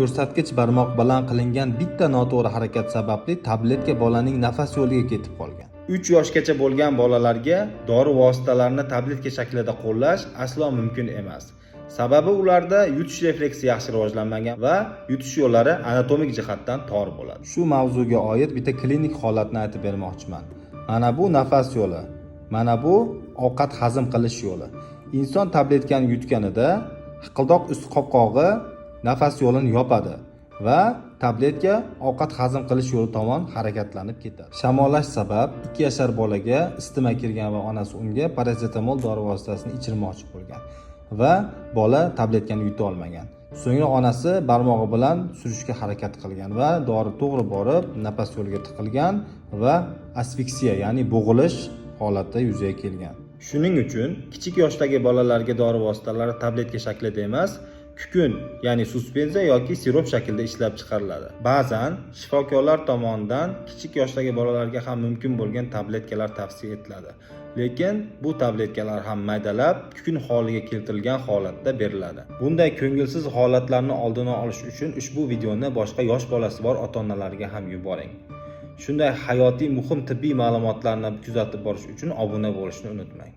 Ko'rsatkich barmoq bilan qilingan bitta noto'g'ri harakat sababli tabletka bolaning nafas yo'liga ketib qolgan. 3 yoshgacha bo'lgan bolalarga dori vositalarini tabletka shaklida qo'llash aslo mumkin emas. Sababi ularda yutish refleksi yaxshi rivojlanmagan va yutish yo'llari anatomik jihatdan tor bo'ladi. Shu mavzuga oid bitta klinik holatni aytib bermoqchiman. Mana bu nafas yo'li. Mana bu ovqat hazm qilish yo'li. Inson tabletkani yutganida hiqildoq ust qopqog'i nafas yo'lini yopadi va tabletka ovqat hazm qilish yo'li tomon harakatlanib ketadi. Shamollash sabab 2 yashar bolaga isitma kirgan va onasi unga parasetamol dori vositasini ichirmoqchi bo'lgan va bola tabletkani yuta olmagan. So'ngra onasi barmog'i bilan surishga harakat qilgan va dori to'g'ri borib nafas yo'liga tiqilgan va asfiksiya, ya'ni bo'g'ilish holati yuzaga kelgan. Shuning uchun kichik yoshdagi bolalarga dori vositalari tabletka shaklida emas, kukun, ya'ni suspenziya yoki sirop shaklida ishlab chiqariladi. Ba'zan shifokorlar tomonidan kichik yoshdagi bolalarga ham mumkin bo'lgan tabletkalar tavsiya etiladi. Lekin bu tabletkalar ham maydalab, kukun holiga keltirilgan holatda beriladi. Bunday ko'ngilsiz holatlarni oldini olish uchun ushbu videoni boshqa yosh bolasi bor ota-onalarga ham yuboring. Shunday hayotiy muhim tibbiy ma'lumotlarni kuzatib borish uchun obuna bo'lishni unutmang.